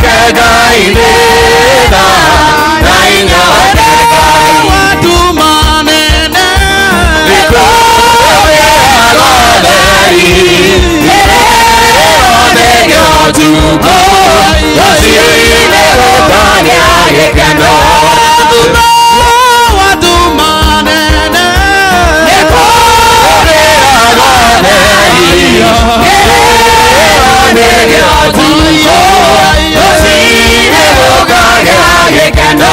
Wake Ngai nĩ tha na hinya wake Ngai. Watu manene. Nĩ kũrĩaga ũtheri hĩndĩ ĩyo ũtukũ, rũciinĩ gũkagĩa gĩkeno. Watu manene. Nĩ kũrĩaga ũtheri hĩndĩ ĩyo ũtukũ, rũciinĩ gũkagĩa gĩkeno.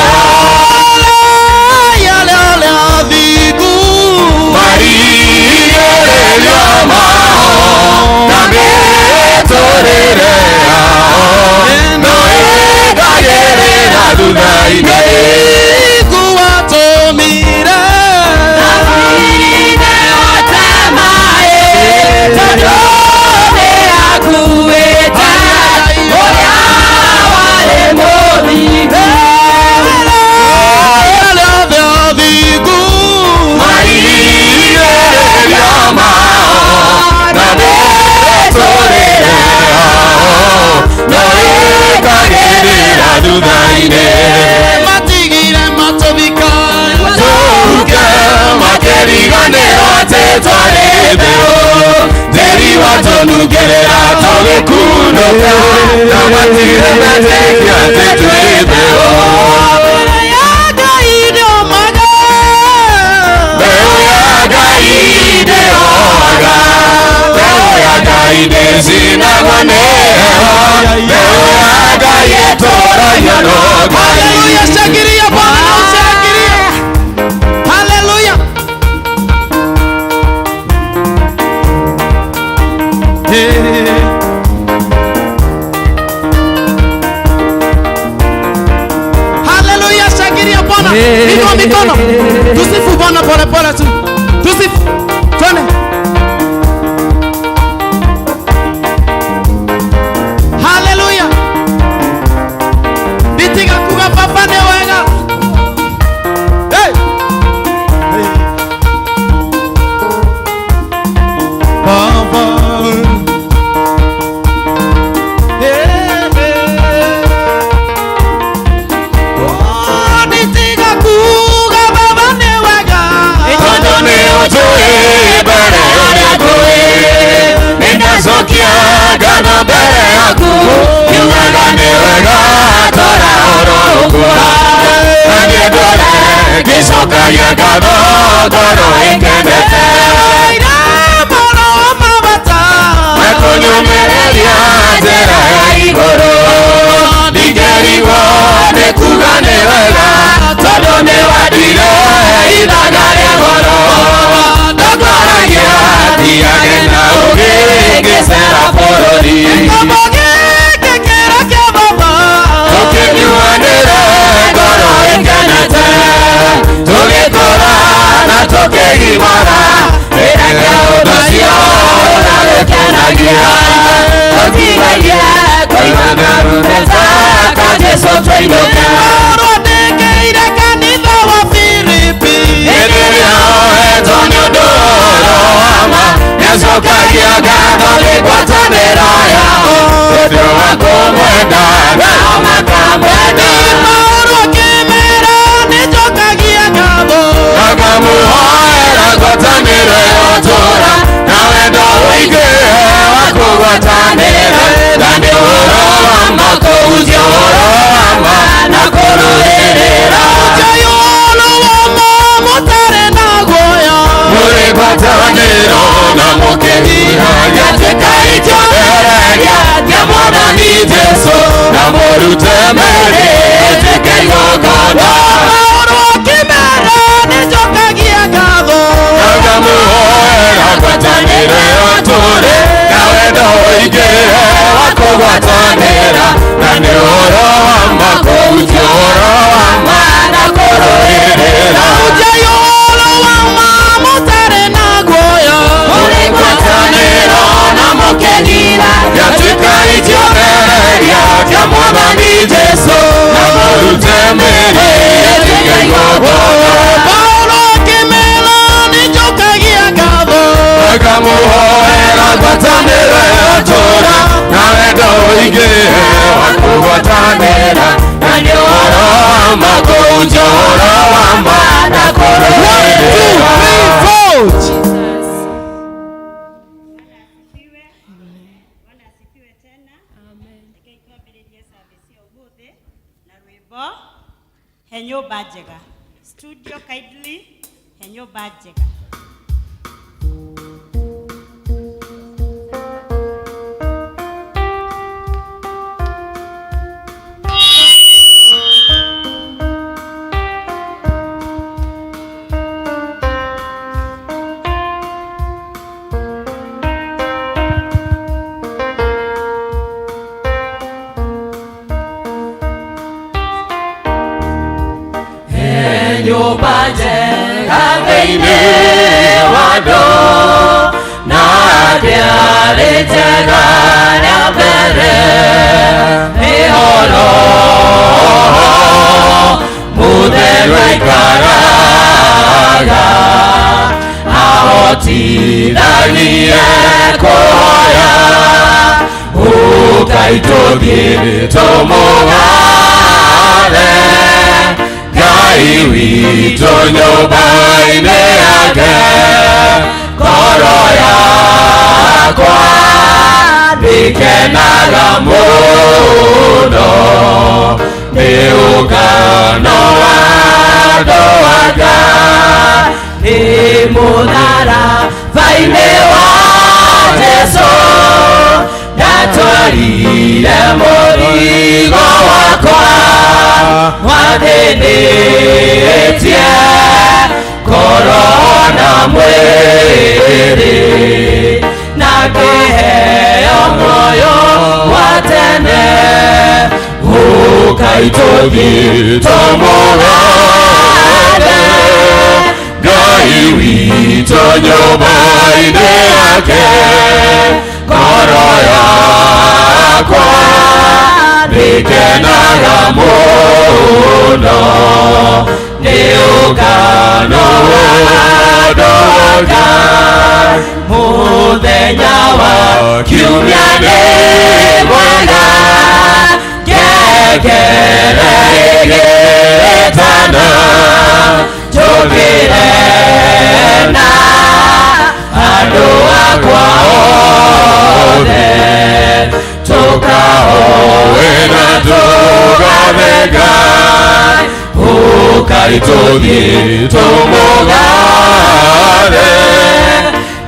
Marigĩrĩrio mao na mĩtũrĩre yao no ĩkagĩrĩra thutha-inĩ. Tondũ nĩ akuĩte ũrĩa warĩ mũthingu. Marigĩrĩrio mao na mĩtũrĩre yao no ĩkagĩrĩra thutha-inĩ. Matigire matũthika. Tũhuke makĩriganĩrwo atĩ twarĩ mbeũ, tĩri watũnungĩrĩra tũgĩkunũka, na matirĩ metĩkia atĩ twĩ mbeũ. Mbere ya Ngai ndĩomaga. Mbeũ ya Ngai ndĩoaga, mbeũ ya Ngai ndĩcinagwo nĩ heho, mbeũ ya Ngai ĩtũragio no Ngai. Haleluya, shangilia Bwana na ushangilie. Haleluya. Hey. Haleluya, shangilia Bwana. Inua mikono. Tusifu Bwana pole pole tu. Tusifu. Twende. Haleluya. Nditiga kuga baba nĩ wega. Hey. Hey. Baba. Hey, hey. Oh, nditiga kuga baba nĩ wega. Tondũ nĩ ũnjũĩ mbere ũrĩa ngũĩ, nĩndacokia ngatho mbere yaku, ngiugaga nĩ wega tũra oro ũguo. Na niĩ ndũre ngĩcokagia ngatho ngoro ĩkenete. Ira mũno mabata. Mekũnyũmĩrĩria njĩra ya igũrũ, ndingĩrigwo nĩ kuga nĩ wega, tondũ nĩ wandire ithaga rĩa goro. Ndongoragia thiage na ũũgĩ ngĩcera bũrũri. Gĩkombo gĩkĩ kĩrĩa kĩa baba. Tũkĩnyuanĩre ngoro ĩkenete, tũgĩkũra na tũkĩgimara, reke ũndũ ũcio ũragũkenagia. Tũtigaire kũigua marumbeta ka Jesũ twainũka. Rwandĩkĩire kanitha wa Filipi. Hĩndĩ ĩrĩa oetwo nĩ ũndũ ũhoro wa ma, nĩacokagia ngatho nĩ ngwatanĩro yao, ũndũ wa kũmwenda nao makamwenda. Paulo akĩmera nĩnjokagia ngatho. Akamuhoera ngwatanĩro ya ũtũũra na wendo ũingĩ wa kũgwatanĩra, na nĩ ũhoro wa ma kũhunjia ũhoro wa ma na kũrũĩrĩra. Ũhoro wa ma mũtarĩ na guoya. Mũrĩ ngwatanĩro na mũkĩhihagia tuĩkai kĩonereria kĩa Mwathani Jesũ, na mũrute mĩĩrĩ ĩtuĩke igongona. Paulo akĩmera nĩnjokagia ngatho. Akamuhoera ngwatanĩro ya ũtũũre na wendo ũingĩ wa kũgwatanĩra, na nĩ ũhoro wa ma kũhunjia ũhoro wa ma na kũrũĩrĩra. Ũhoro wa ma mũtarĩ na guoya. Mũrĩ ngwatanĩro na mũkĩnyira gĩatuĩkai kĩonereria kĩa Mwathani Jesũ, na mũrute mĩĩrĩ ĩtuĩke igongona. Paulo akĩmera nĩnjokagia ngatho. Akamuhoera ngwatanĩro ya ũtũũra na wendo ũingĩ wa kũgwatanĩra. Rwĩmbo he nyũmba njega. Studio kindly, he nyũmba njega. Nyũmba njega thĩinĩ wa andũ na ndĩarĩ njega rĩa mbere nĩho Roho Mũtheru aikaraga ahotithagie kũhoya ũkai tũthiĩ tũmũgathe Ngai witũ nyũmba-inĩ yake ngoro yakwa ndĩkenaga mũno nĩ ũngano wa andũ a Ngai nĩ mũtharaba-inĩ wa Jesũ ndatwarire mũrigo wakwa wathĩnĩtie ngoro na mwĩrĩ na ngĩheo muoyo wa tene ũkai tũthiĩ tũmũgathe Ngai witũ nyũmba-inĩ yake ngoro yakwa ndĩkenaga mũno nĩ ũngano wa andũ a Ngai mũthenya wa kiumia nĩ mwega ngengere ĩgĩtana njũkĩre na andũ akwa othe tũkahoe na tũgathe Ngai ũkai tũthiĩ tũmũgathe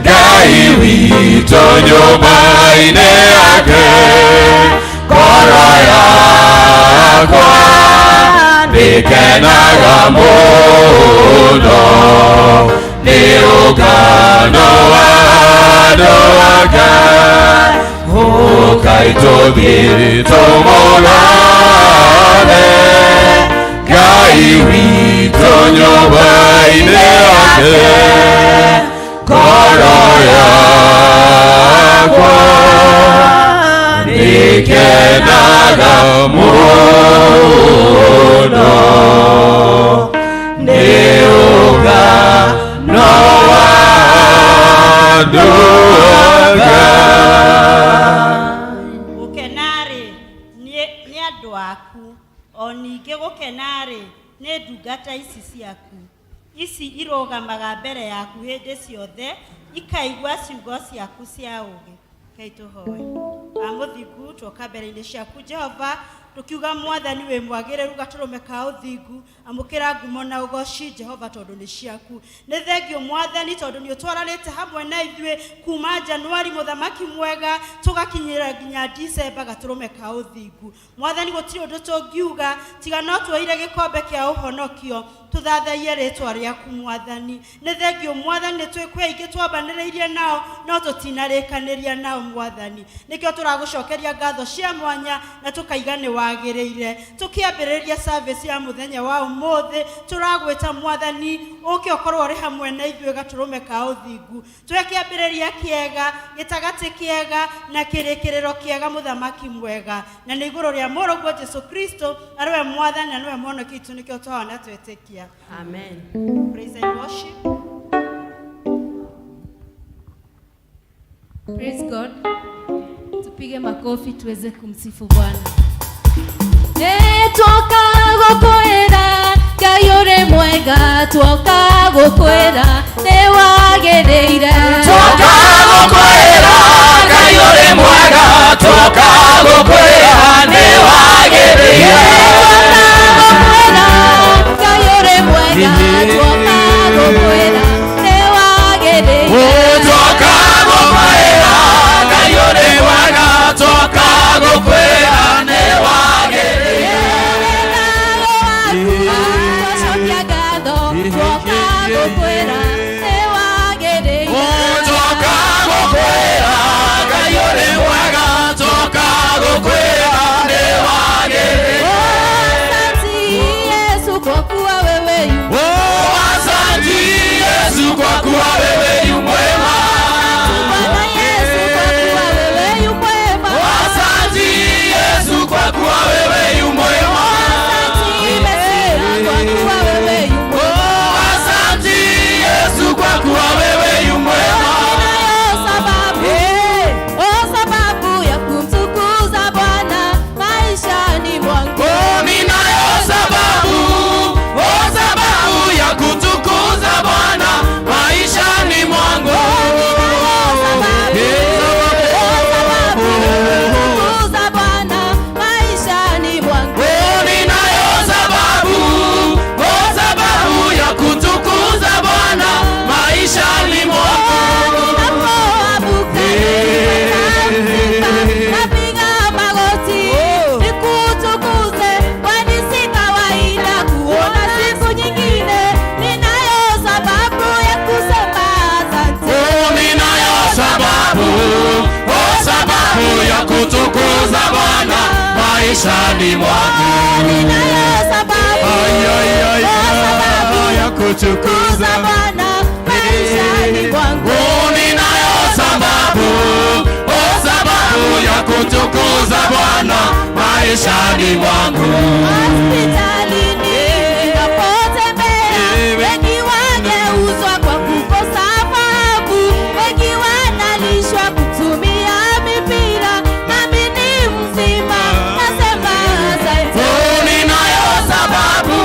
Ngai witũ nyũmba-inĩ yake ngoro yakwa ndĩkenaga mũno nĩ ũngano wa andũ a Ngai ũkai tũthiĩ tũmũgathe Ngai witũ nyũmba-inĩ yake ngoro yakwa ndĩkenaga mũno nĩ ũngano wa andũ a Ngai. Gũkena-rĩ nĩ andũ aku o ningĩ gũkena-rĩ nĩ ndungata ici ciaku ici irũgamaga mbere yaku hĩndĩ ciothe ikaigua ciugo ciaku cia ũũgĩ. Rekei tũhoe. Amũthingu twoka mbere-inĩ ciaku Jehova tukiuga mwathani wĩ mwagĩrĩru gatũrũme ka ũthingu amũkĩra ngumo na ũgoci Jehova tondũ nĩ ciaku. Nĩ thengio mwathani tondũ nĩ ũtwaranĩte hamwe na ithuĩ kuma Januari mũthamaki mwega tũgakinyĩra nginya Disemba gatũrũme ka ũthingu. Mwathani gũtirĩ ũndũ tũngiuga tiga no tuoire gĩkombe kĩa ũhonokio tũthathaiye rĩtwa rĩaku mwathani. Nĩ thengio mwathani nĩ twĩ aingĩ twambanĩrĩirie nao no tũtinarĩkanĩria nao mwathani. Nĩkĩo tũragũcokeria ngatho cia mwanya na tũkaiga nĩ wagĩrĩire. Tũkĩambĩrĩria service ya mũthenya wa ũmũthĩ tũragwĩta mwathani ũke ũkorwo ũrĩ hamwe na ithuĩ gatũrũme ka ũthingu. Tũhe kĩambĩrĩria kĩega, gĩtagatĩ kĩega na kĩrĩkĩrĩro kĩega mũthamaki mwega. Na nĩ igũrũ rĩa mũrũguo Jesu Kristo arĩ we mwathani na nĩwe mũhonoki witũ nĩkĩo twahoya na twetĩkia. Amen. Praise and worship. Praise God. Tupige makofi tuweze kumsifu Bwana. Twoka gũkwĩra Ngai ũrĩ mwega, twoka gũkwĩra nĩ wagĩrĩire. Twoka gũkwĩra Ngai ũrĩ mwega, twoka gũkwĩra nĩ wagĩrĩire. Twoka maishani mwangu. Ninayo sababu, Ay, ay, ay, sababu ya kutukuza kuza Bwana maishani mwangu. Oh, ninayo sababu, oh, sababu ya kutukuza Bwana maishani mwangu. Hospitalini ninapotembea, wengi wageuzwa kwa kukosa fahamu, wengi wanalishwa kutumia mipira, nami ni mzima, nasema asante. Oh, ninayo sababu,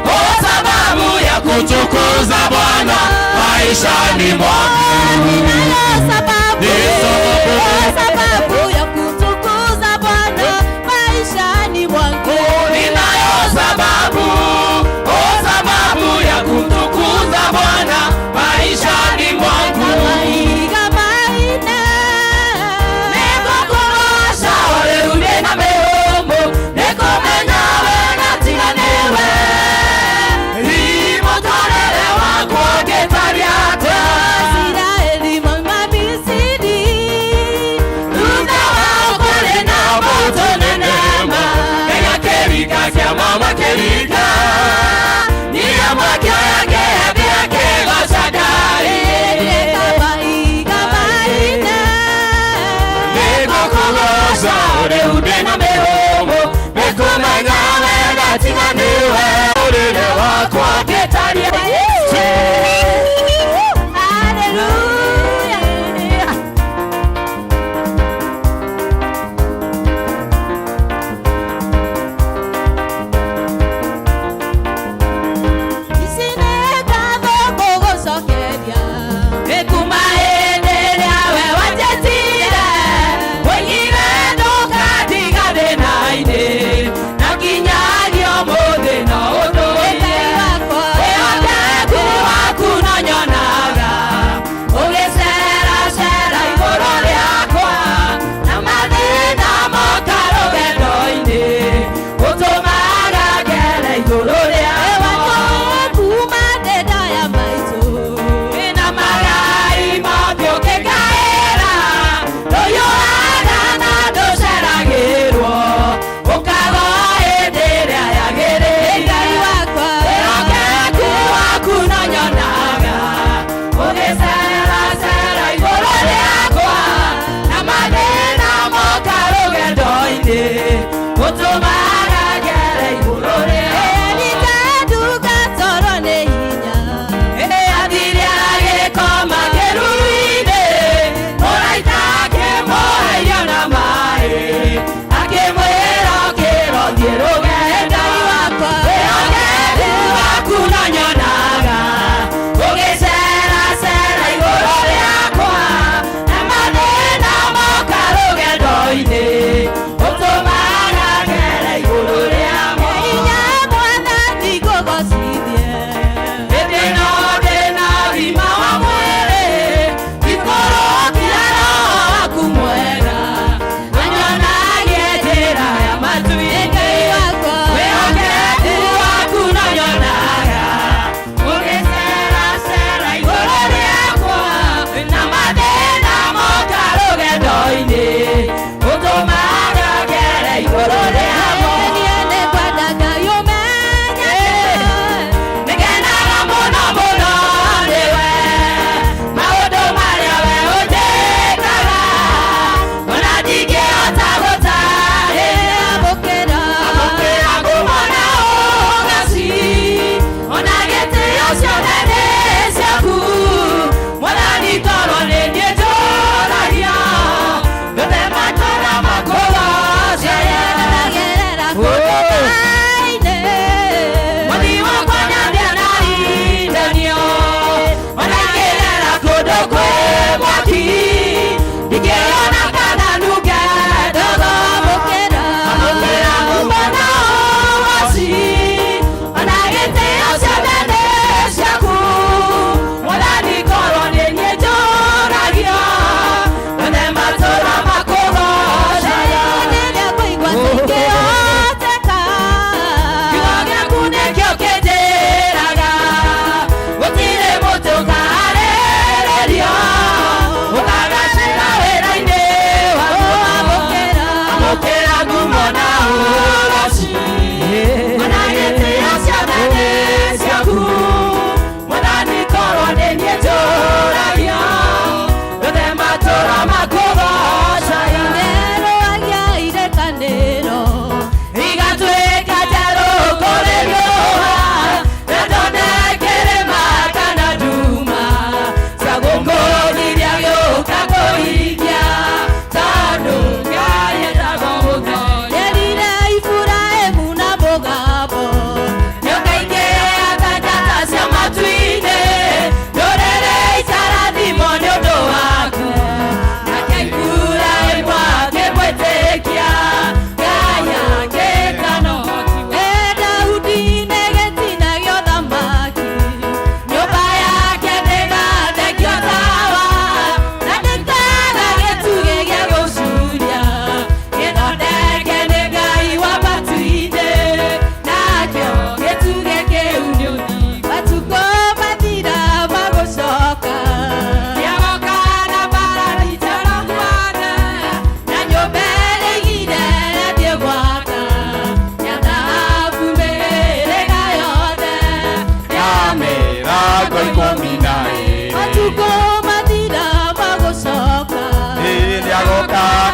oh, sababu ya kutukuza Bwana maishani mwangu. Ninayo sababu, Ni sababu. oh, sababu ya kutukuza Bwana maishani mwangu. Oh, ninayo sababu, oh, sababu ya kumtukuza Bwana maishani mwangu. Maiga maina. Nĩngũkũgooca o rĩu ndĩna mĩhũmũ, nĩngũmenya we na tiga nĩwe. Hihi mũtũũrĩre wakwa ũngĩtariĩ atĩa? Israeli mauma Misiri. Thutha wao kũrĩ na mbũtũ nene ma, Kenya kĩrika kĩa mama kĩrika. Niĩ makĩoya kĩhembe akĩgooca Ngai. Maiga maina. Nĩngũkũgooca o rĩu ndĩna mĩhũmũ, nĩngũmenya we na tiga nĩwe. Mũtũũrĩre wakwa ũngĩtariĩ Hallelujah. Ici nĩ ngatho ngũgũcokeria. Kuma hĩndĩ ĩrĩa we wanjĩtire, woigire ndũkandiga thĩna-inĩ, na nginyagia ũmũthĩ no ũndũire. Ngai wakwa. Wĩhokeku waku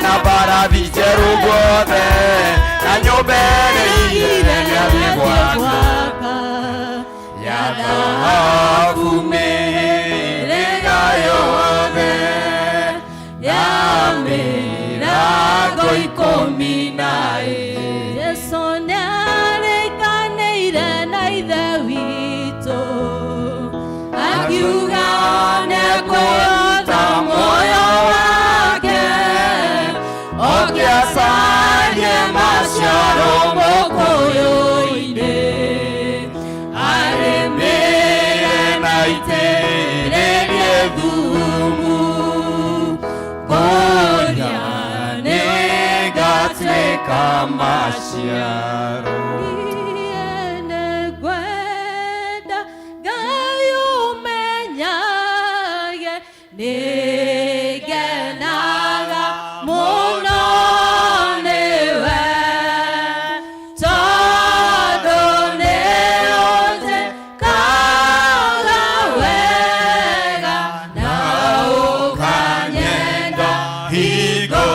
Na mbarathi njerũ guothe na nyũmba ĩrĩa ire nĩathiĩ gwaka ya thahabu mĩhĩrĩga yothe ya mĩrango 12. Jesu nĩarĩkanĩire na Ithe witũ, akiuga nĩekũruta muoyo wake, oke acarie maciaro mũkũyũ-inĩ, arĩmĩre na aitĩrĩrie thumu, ngũria nĩngatuĩka maciaro. Niĩ nĩngwenda Ngai ũmenyage nĩngenaga mũno nĩwe, tondũ nĩũnjĩkaga wega na ũkanyenda hingo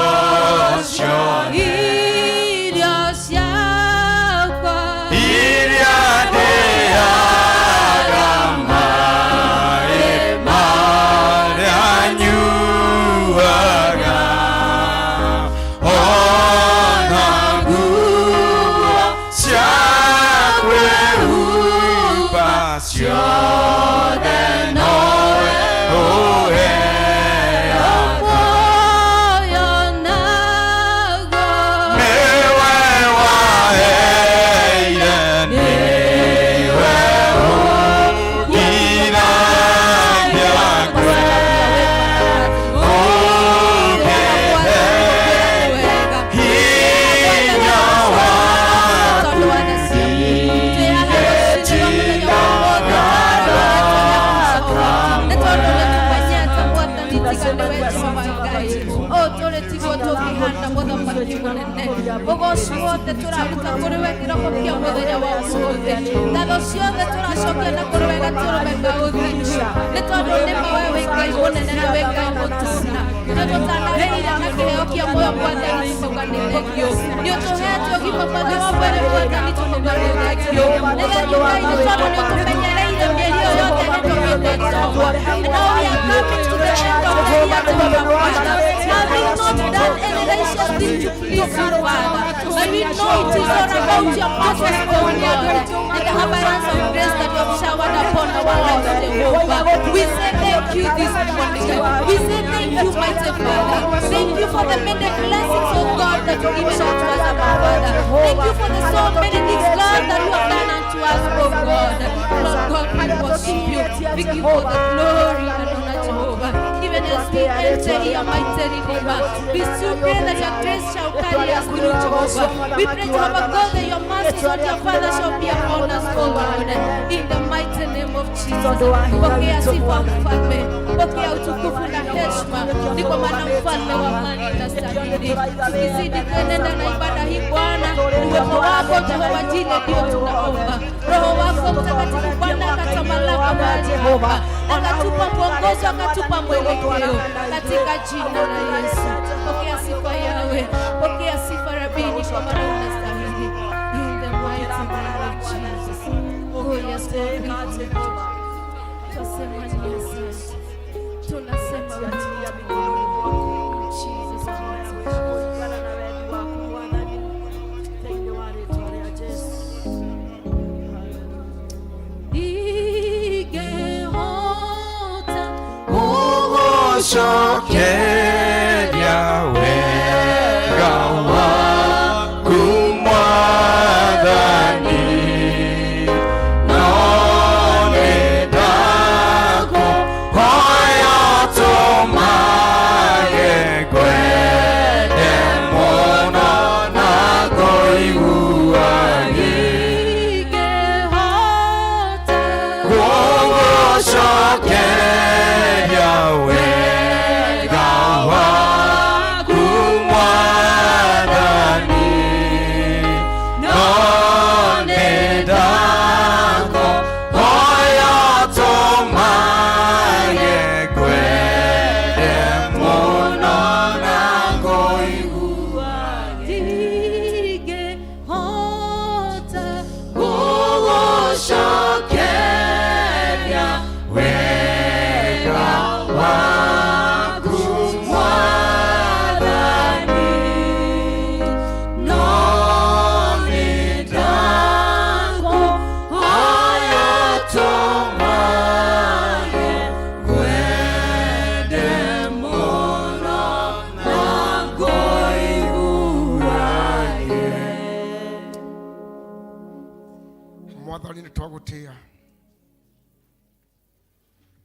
ciothe. Irio ciakwa iria ndĩaga, maĩ marĩa nyuaga, ona nguo cia kwĩhumba, ciothe nowe ũheaga. Muoyo naguo Nĩwe waheire, nĩwe ũngiragia ngwe, ũngĩhe hinya waku. Nĩ tondũ nĩ tũmenyete Mwathani tiga nĩwe Jehova Ngai o tũrĩ tiguo tũngĩhana. Mũthamaki mũnene, ũgoci wothe tũraruta kũrĩ we kĩroko kĩa mũthenya wa ũmũthĩ. Ngatho ciothe tũracokia na kũrĩ we gatũrũme ka ũthingu, nĩ tondũ nĩma we wĩ Ngai mũnene na wĩ Ngai mũtuna. Nĩ tũtanahĩire na kĩheo kĩa muoyo Mwathani, tũkauga nĩ thengio. Nĩ ũtũhete ũgima mwega wa mwĩrĩ Mwathani, tũkauga nĩ thengio. Nĩ thengio Ngai, nĩ tondũ nĩ ũtũmenyereire mĩeri ĩyo yothe hĩtũkĩte Jehova. And now we are coming to the end of the year, Jehovah Father, having not done any righteous thing to please you, Father, but we know it is all about your mercies, O God, and the abundance of grace that you have showered upon our lives, Jehovah. We say thank you this morning. We say thank you, mighty Father. Thank you for the many blessings, oh God, that you give unto us, our Father. Thank you for the so many things, Lord, that you have done unto us, oh God. Lord God, we worship you. We give you all the glory and honor, Jehovah. Even as we enter here, mighty Redeemer, we still pray that your grace shall carry us through, Jehovah. We pray, Jehovah God, that your mercies, on your Father, shall be upon us, oh Lord. In the mighty name of Jesus. Pokea sifa Mfalme, pokea utukufu na heshima, ni kwa maana Mfalme wa amani unastahili. Tukizidi kuenenda na ibada hii Bwana, uwepo wako Jehova Jile ndio tunaomba. Roho wako Mtakatifu Bwana akatamalaka mahali hapa, akatupa mwongozo, akatupa mwelekeo katika jina la Yesu. Pokea sifa Yawe, pokea sifa Rabini, kwa maana unastahili. In the mighty name of Jesus. Oh yes, Lord, we honor you. Twasema ni asante. Tunasema wewe Jesus Christ. Kũringana na wendi waku Mwathani thĩinĩ wa rĩtwa rĩa Jesu. Ingĩhota Gũgũcokeria wega waku Mwathani, no nĩ ndakũhoya ũtũmage ngwende mũno na ngũiguage. Ingĩhota Gũgũcokeria wega Mwathani nĩ twagũtĩa,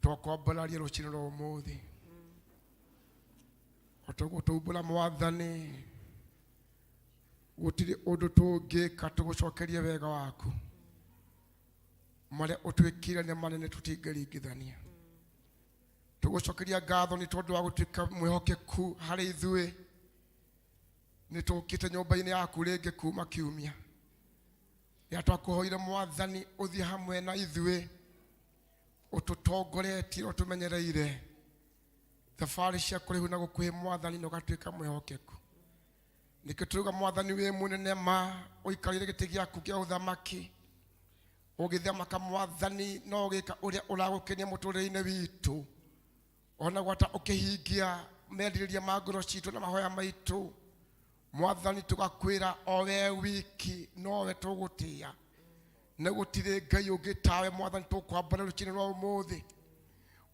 twakwambararia rũcinĩ rwa ũmũthĩ o toguo taumbũra. Mwathani, gũtirĩ ũndũ tũngĩka tũgũcokerie wega waku. Marĩa ũtwĩkire nĩ manene, tũtingĩringithania. Tũgũcokeria ngatho nĩ tondũ wa gũtuĩka mwĩhokeku harĩ ithuĩ. Nĩ tũkĩte nyũmba-inĩ yaku rĩngĩ kuma kiumia rĩrĩa twakũhoire, Mwathani, ũthiĩ hamwe na ithuĩ, ũtũtongoretie, ũtũmenyereire thabarĩ cia kũraihu na gũkuhĩ, Mwathani, na ũgatuĩka mwĩhokeku. Nĩkĩo tũrauga, Mwathani, wĩ mũnene ma, ũikarĩire gĩtĩ gĩaku kĩa ũthamaki ũgĩthamaka, Mwathani, no ũgĩka ũrĩa ũragũkenia mũtũrĩre-inĩ witũ, ona gwata ũkĩhingia merirĩria ma ngoro citũ na mahoya maitũ. Mwathani, tũgakwĩra o we wiki nowe tũgũtĩa, nĩ gũtirĩ Ngai ũngĩ tawe. Mwathani, tũkwambara rũcinĩ rwa ũmũthĩ.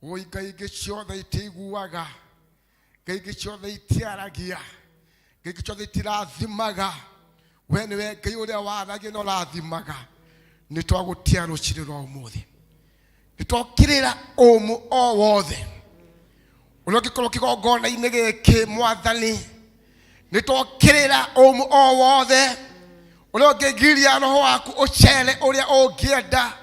Oi, ngai ingĩ ciothe itiiguaga, ngai ingĩ ciothe itiaragia, ngai ingĩ ciothe itirathimaga. We nĩwe Ngai ũrĩa waragia na ũrathimaga. Nĩ twagũtia rũcinĩ rwa ũmũthĩ, nĩ twokĩrĩra ũmũ o wothe ũrĩa ũngĩkorwo kĩgongona-inĩ gĩkĩ. Mwathani, nĩ twokĩrĩra ũmũ o wothe ũrĩa ũngĩgiria roho waku ũcere ũrĩa ũngĩenda.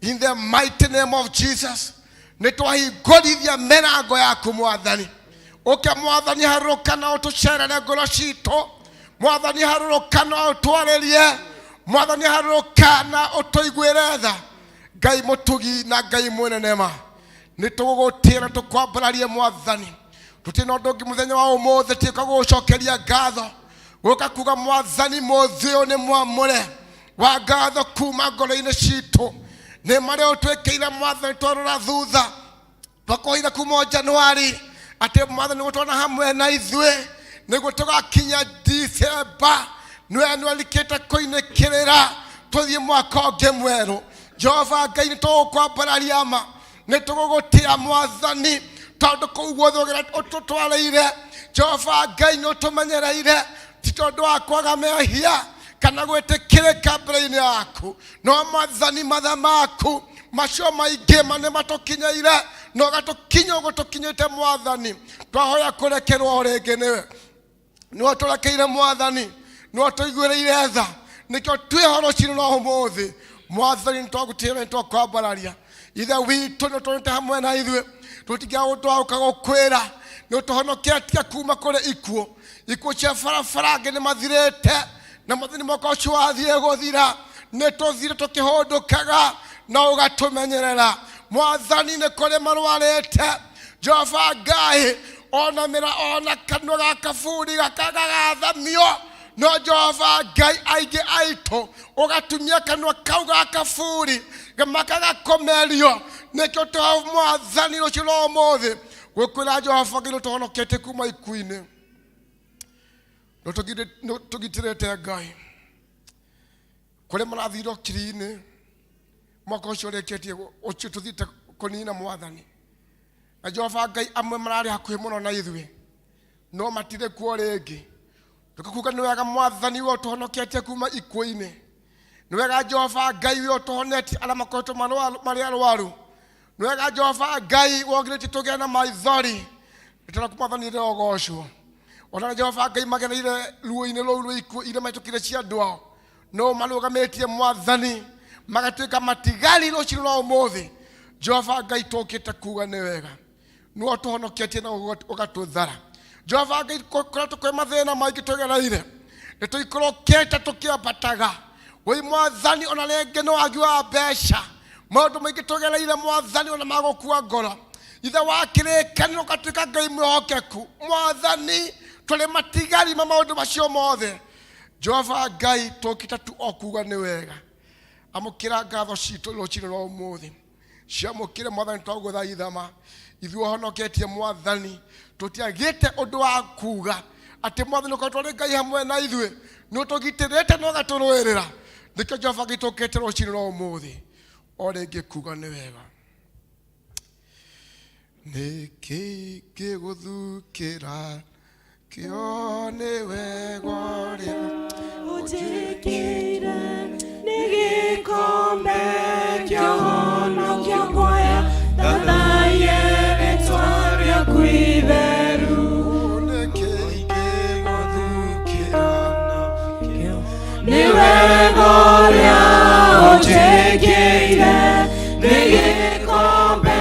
In the mighty name of Jesus, nĩ twahingũrithia mĩrango yaku, Mwathani. Ũke, Mwathani, harũrũka na ũtũcerere ngoro citũ. Mwathani, harũrũka na ũtwarĩrie. Mwathani, harũrũka na ũtũiguĩre tha. Ngai mũtugi na Ngai mũnene ma, nĩ tũgũgũtĩra, tũkwambararie, Mwathani. Tũtirĩ na ũndũ ũngĩ mũthenya wa ũmũthĩ tiũka gũgũcokeria ngatho, gũka kuga, Mwathani, mũthĩ ũyũ nĩ mwamũre wa ngatho kuma ngoro-inĩ citũ nĩ marĩa ũtwĩkĩire. Mwathani, twarora thutha, twakoire kuma o Januari atĩ, Mwathani, gũtwana hamwe na ithuĩ nĩguo tũgakinya Dicemba. Nĩwe nĩwerikĩte kũinĩkĩrĩra tũthiĩ mwaka ũngĩ mwerũ. Jehova Ngai, nĩ tũgũkwambararia ma, nĩ tũgũgũtĩa, Mwathani, tondũ kũu guothe ũtũtwarĩire, Jehova Ngai, nĩ ũtũmenyereire, ti tondũ wa kwaga mehia kana gwĩtĩkĩrĩka mbere-inĩ yaku, no Mwathani, matha maku macio maingĩ ma nĩ matũkinyĩire na ũgatũkinya ũguo tũkinyĩte. Mwathani, twahoya kũrekerwo o rĩngĩ nĩwe. Nĩwe tũrekeire, Mwathani, nĩwe tũiguĩrĩire tha, nĩkĩo twĩho rũcinĩ rwa ũmũthĩ. Mwathani, nĩtwagũtĩra, nĩtwakwambararia. Ithe witũ, nĩ ũtũrĩte hamwe na ithuĩ, tũtingĩaga gũtwaũka gũkwĩra nĩ ũtũhonoketie kuma kũrĩ ikuũ. Ikuũ cia barabara angĩ nĩ mathirĩte na mathini mwaka ũcio wathiĩ gũthira, nĩ tũthire tũkĩhũndũkaga na ũgatũmenyerera. Mwathani, nĩ kũrĩ marwarĩte, Jehova Ngai, ona mĩra ona kanua ga kaburi gakagathamio, no Jehova Ngai, aingĩ aitũ ũgatumia kanua kau ga kaburi makagakomerio. Nĩkĩo tũ, Mwathani, rũciũ rwa ũmũthĩ gũkwĩra, Jehova Ngai, nĩũtũhonoketie kuma ikuũ-inĩ, nĩũtũgitĩrĩte. Ngai, kũrĩa marathire okiri-inĩ mwaka ũcio ũrĩkĩtie ũcio tũthiĩte kũnina, Mwathani na Jehova Ngai, amwe mararĩ hakuhĩ mũno na ithuĩ no matirĩ kuo rĩngĩ. Tũkakuga nĩ wega, Mwathani, we ũtũhonoketie kuma ikuũ-inĩ. Nĩ wega, Jehova Ngai, we ũtũhonetie arĩa makoretwo marĩ arwaru. Nĩ wega, Jehova Ngai, wogirĩtie tũgĩe na maithori. Nĩtũraku, Mwathani, rĩrĩa ũgocwo. Ona Jehova Ngai magereire ruo-inĩ rũu rwa ikuũ iria mahĩtũkire cia andũ ao, no marũgamĩtie, Mwathani, magatuĩka matigari rũcinĩ rwa ũmũthĩ. Jehova Ngai, tũkĩte kuga nĩ wega, nĩwe ũtũhonoketie na ũgatũthara. Jehova Ngai, kũrĩa tũkwĩ mathĩna maingĩ tũgereire, nĩ tũikũrũkĩte tũkĩambataga. Wĩ Mwathani, ona rĩngĩ nĩ wagi wa mbeca, maũndũ maingĩ tũgereire, Mwathani, ona magũkua ngoro. Ithe wa kĩrĩkanĩro, ũgatuĩka Ngai mwĩhokeku. Mwathani, tũrĩ matigari ma maũndũ macio mothe. Jehova Ngai, tũkĩte tu o kuga nĩ wega. Amũkĩra ngatho citũ rũcinĩ rwa ũmũthĩ, ciamũkĩre, Mwathani. Twagũthaithama ithuĩ ũhonoketie, Mwathani, tũtiagĩte ũndũ wa kuga atĩ, Mwathani, ũkoretwo ũrĩ Ngai hamwe na ithuĩ, nĩ ũtũgitĩrĩte na ũgatũrũĩrĩra. Nĩkĩo, Jehova Ngai, tũkĩte rũcinĩ rwa ũmũthĩ o rĩngĩ kuga nĩ wega. Nĩkĩ gĩgũthukĩra kĩo nĩ wega ũrĩa ũnjĩkĩire nĩ gĩkombe. Ũnjĩkĩire nĩ gĩkombe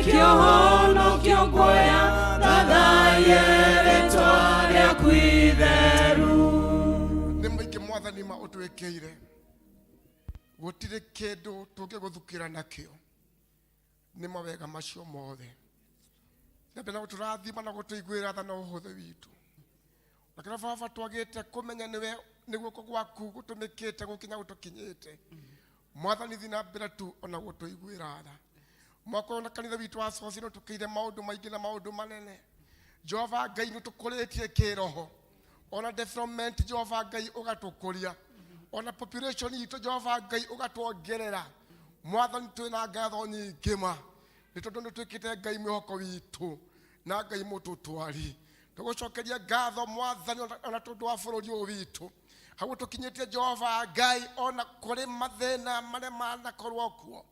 kĩa ũhonokio nguoya thathaye rĩtwa rĩaku itheru. Nĩ maingĩ Mwathani ma ũtwĩkĩire, gũtirĩ kĩndũ tũngĩgũthukĩra nakĩo nĩ mawega macio mothe. Na mbere na gũtũrathima na gũtũiguĩra tha na ũhũthĩ witũ, na kĩrĩa baba twagĩte kũmenya nĩwe nĩ guoko gwaku gũtũmĩkĩte gũkinya gũtũkinyĩte. Mwathani, thiĩ na mbere tu ona gũtũiguĩra tha. Mwaka ũyũ na kanitha witũ wa Coci nĩ tũkĩire maũndũ maingĩ na maũndũ manene. Jehova Ngai, nĩ tũkũrĩtie kĩroho ona development. Jehova Ngai, ũgatũkũria ona population itũ. Jehova Ngai, ũgatuongerera. Mwathani, twĩna ngatho nyingĩ ma nĩ tondũ nĩ twĩkĩte Ngai mwĩhoko witũ na Ngai mũtũtwari. Tũgũcokeria ngatho Mwathani ona tondũ wa bũrũri ũyũ witũ hau tũkinyĩtie. Jehova Ngai, ona kũrĩ mathĩna marĩa manakorwo kuo,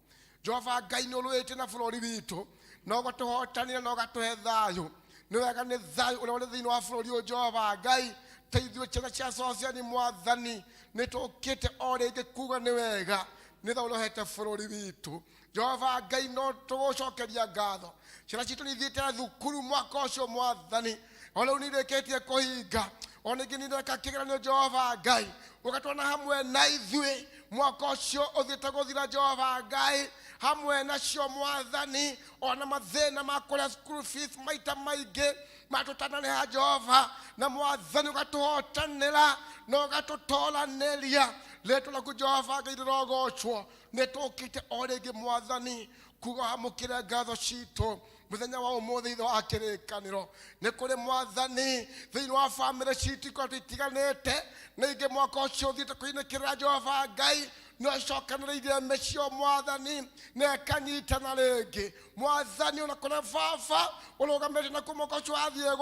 Jehova Ngai, nĩ ũrũĩte na bũrũri witũ na ũgatũhotanĩra na ũgatũhe thayũ. Nĩ wega nĩ thayũ ũrĩa ũrĩ thĩinĩ wa bũrũri ũyũ. Jehova Ngai, ta ithuĩ ciana cia Sociani, Mwathani, nĩ tũkĩte o rĩngĩ kuga nĩ wega nĩ tha ũrĩa ũhete bũrũri witũ. Jehova Ngai, no tũgũcokeria ngatho. Ciana citũ nĩ ithiĩte thukuru mwaka ũcio, Mwathani, o rĩu nĩ irĩkĩtie kũhinga, ona ingĩ nĩ ireka kĩgeranio. Jehova Ngai, ũgatwana hamwe na ithuĩ mwaka ũcio ũthiĩte gũthira. Jehova Ngai, hamwe nacio Mwathani, ona mathĩna ma kũrĩa school fees maita maingĩ matũtananĩha, Jehova na Mwathani, ũgatũhotanĩra na ũgatũtoranĩria. Rĩtwa rĩaku, Jehova Ngai, rĩrogocwo. Nĩ tũkĩte o rĩngĩ, Mwathani, kuga hamũkĩre ngatho citũ mũthenya wa ũmũthĩ. Ithe wa kĩrĩkanĩro, nĩ kũrĩ, Mwathani, thĩinĩ wa bamĩrĩ citũ ikoretwo itiganĩte na ingĩ mwaka ũcio ũthiĩte kũinĩkĩrĩra. Jehova Ngai, nĩ ũcokanĩrĩirie mĩciĩ, Mwathani, na ĩkanyitana rĩngĩ. Mwathani, ona kũrĩa baba ũrũgamĩte na kuo mwaka ũcio wathiĩ.